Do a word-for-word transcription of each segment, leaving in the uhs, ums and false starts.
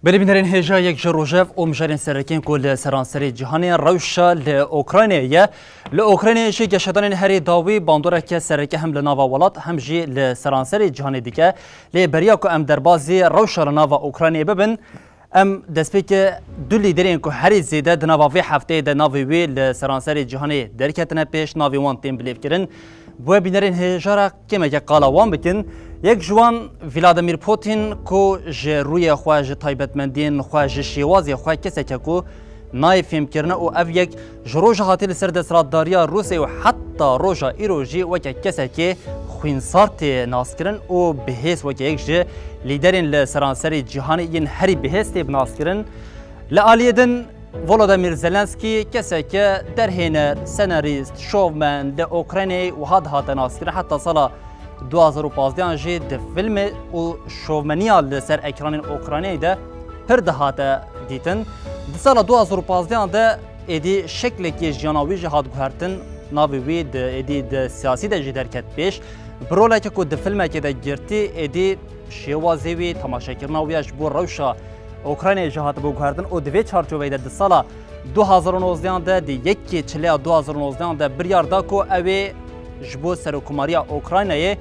Belê bînerên hêja, yek ji rojev û mijarên serekên ku li seranserê cîhanê rewşa li Ukraynayê ye. Li Ukraynayê jî geşedanên herî dawî bandoreke sereke hem li nava welat hem jî li seranserê cîhanê dike. Lê beriya ku em derbazî rewşa li nava Ukraynayê bibin, em destpêkê du lîderên ku herî zêde di nava vê hefteyê de navê wê li seranserê cîhanê derketine pêş, navê wan tên bilêvkirin. Bi we bînerên hêja re kêmeke qala wan bikin. Yek ji wan Vladimir Putin ku ji rûyê xwe, ji taybetmendiyên xwe, ji şêwazê xwe keseke ku nayê fêmkirine û ev yek ji roja hatî li ser desthilatdariya Rûsya û heta roja îro jî weke kesekê xwînsar tê naskirin û bi hêz weke yek ji lîderên li seranserê cîhanê yên herî bi hêz tê bi naskirin. Li aliyê din Volodymyr Zelenskî keseke derhêner, senarîst, şovmen li Ukraynayê wiha dihate naskirin. Heta sala du hazar û pazdeh jî di filmê û şovmeniya li ser ekranên Ukraynayê de pir dihate dîtin. Di sala du hazar û pazdeh de êdî şeklekê jiyana wî jî hat guhertin. Navê wî di êdî di siyasî de jî derket pêş. Bi roleke ku di filmekê de girtî, êdî şêwazê wî, temaşekirina wî ya ji bo rewşa Ukraynayê jî hatibû guhertin û di vê çarçoveyê de di sala du hazar û nozdeh de, di yekê çileya du hazar û nozdeh de biryar da ku ew ê ji bo serokkomariya Ukraynayê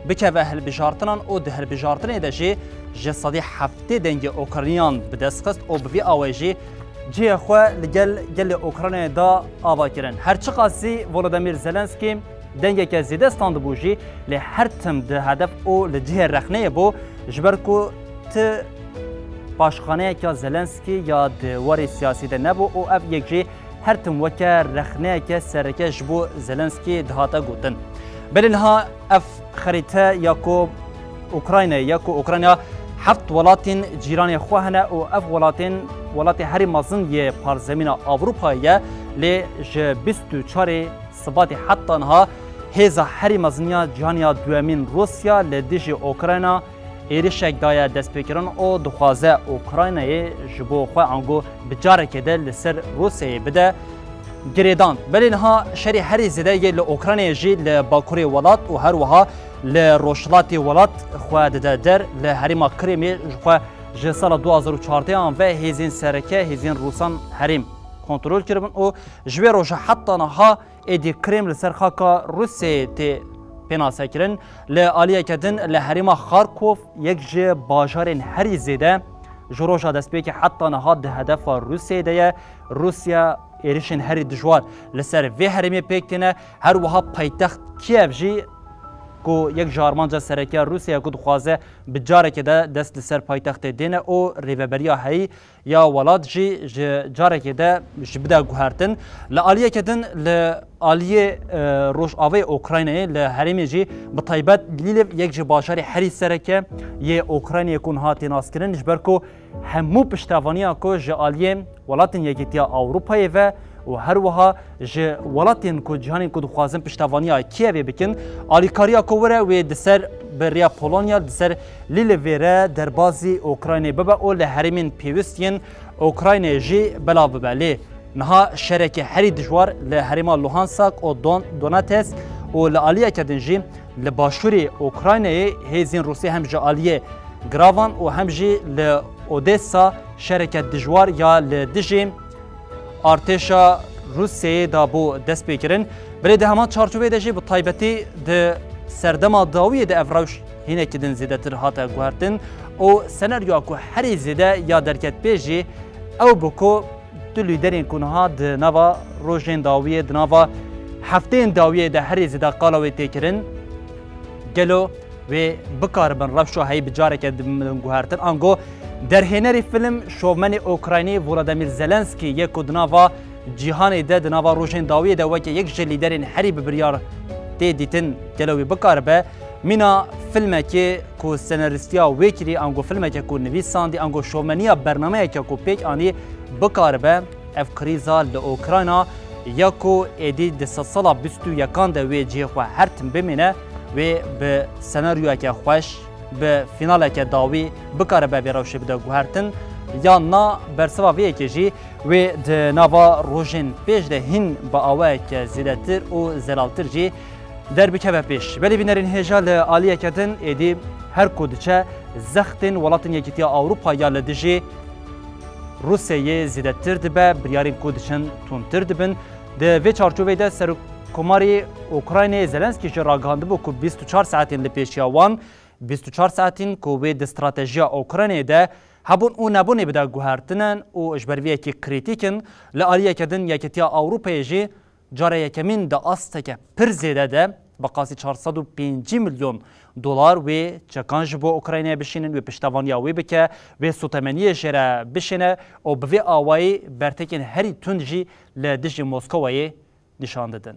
bikeve hilbijartinan û di hilbijartinê de jî ji sedî heftê dengê Ukrayniyan bi dest xist û bi vî awayî jî cihê xwe li gel gelê Ukraynayê da ava kirin. Her çiqasî Volodymyr Zelenskî dengeke zêde standibû jî, lê her tim di hedef û li cihê rexneyê bû, ji ber ku ti paşxaneyeke Zelenskî ya di warê siyasî de nebû û ev yek jî her tim weke rexneyeke sereke ji bo Zelenskî dihate gotin. Belê niha ev xerîte ya ku Ukraynayê ye ku Ukrayna heft welatên cîranê xwe hene û ev welatên, welatê herî mezin yê parzemîna Ewropayê ye, lê ji bîst û çarê Sibatê heta niha hêza herî mezin ya cîhanê ya duyemîn Rûsya li dijî Ukrayna êrişek daye destpêkirin û dixwaze Ukraynayê ji bo xwe ango bi carekê de li ser Rûsyayê bide girêdan. Belê niha şerê herî zêde yê li Ukraynayê jî li bakurê welat û her wiha li rojhilatê welat xwe dide der. Li herêma Kirimê ji xwe ji sala du hazar û çardeh an ve hêzên sereke, hêzên Rûsan herêm kontrol kiribin û ji wê roja heta niha êdî Krêm li ser xaka Rûsyayê tê pênasekirin. Li aliyeke din li herêma Xarkov, yek ji bajarên herî zêde ji roja destpêkê heta niha di hedefa Rûsyayê de ye. Rûsya êrişên herî dijwar li ser vê herêmê pêk tîne. Her wiha paytext Kiev jî ku yek ji armanca sereke ya Rûsyayê ku dixwaze bi carekê de dest li ser paytextê dêne û rêveberiya heyî ya welat jî ji carekê de ji bide guhertin. Li aliyeke din li aliyê, e, rojavayê Ukraynayê li herêmê jî bi taybet Lîlîv yek ji bajarê herî sereke yê Ukraynayê ku niha tê naskirin, ji ber ku hemû piştevaniya ku ji aliyê welatên Yekîtiya Ewropayê ve û her wiha ji welatên ku cîhanên ku dixwazin piştevaniya Kiyevê bikin, alîkariya ku were wê di ser bi rêya Polonya di ser Lîlivê re derbazî Ukraynê bibe û li herêmên pêwist yên Ukraynê jî belav bibe. Lê niha şereke herî dijwar li herêma Luhansk û Don-, Donetsk û li aliyeke din jî li başûrê Ukraynayê hêzên Rûsî hem ji aliyê Gravan û hem jî li Odessa şereke dijwar ya li dijî artêşa Rûsyayê de bû destpêkirin. Belê di heman çarçoveyê de jî bi taybetî di serdema dawiyê de ev rewş hinekî din zêdetir hate guhertin û senaryoya ku herî zêde ya derket pê jî ew bû ku du lîderên ku niha di nava rojên dawiyê, di nava hefteyên dawiyê de herî zêde qala wê tê kirin, gelo wê bikaribin rewşa heyî bi careke din guhertin. Ango derhênerî film, şovmenê Ukraynî Volodymyr Zelenskî yê ku di nava cîhanê de, di nava rojên dawiyê de weke yek ji lîderên herî bi biryar tê dîtin, gelo wê bikaribe mîna filmekê ku senarîstiya wê kirî, ango filmeke ku nivîsandî, ango şovmeniya bernameyeke ku pêk anî bikaribe ev krîza li Ukrayna ya ku êdî di sedsala bîst û yekan de wê cihê xwe her tim bimîne, wê bi senaryoyeke xweş, bi fînaleke dawî bikaribe vê rewşê bide guhertin, yan na bersiva vê yekê jî wê di nava rojên pêş de hîn bi awayeke zêdetir û zelaltir jî derbikeve pêş. Belê bînerên hêja, li aliyeke din êdî her ku diçe zextên Welatên Yekîtiya Ewropa ya li dijî Rûsyayê zêdetir dibe, biryarên ku diçin tundtir dibin. Di vê çarçoveyê de Serokkomarê Ukraynayê Zelenskî jî ragihandibû ku bîst û çar saetên li pêşiya wan, bîst û çar saetên ku wê di stratejiya Ukraynayê de hebûn û nebûnê bide guhertine û ji ber vê yekê krîtîk in. Li aliyeke din Yeketiya Ewropayê jî cara yekemîn di asteke pir zêde de bi qasî çar sed û pêncî milyon dolar wê çekan ji bo Ukraynayê bişînin, wê piştevaniya wê bike, wê sotemeniyê jê re bişêne û bi vê awayî bertekên herî tund jî li dijî Moskowayê nîşan didin.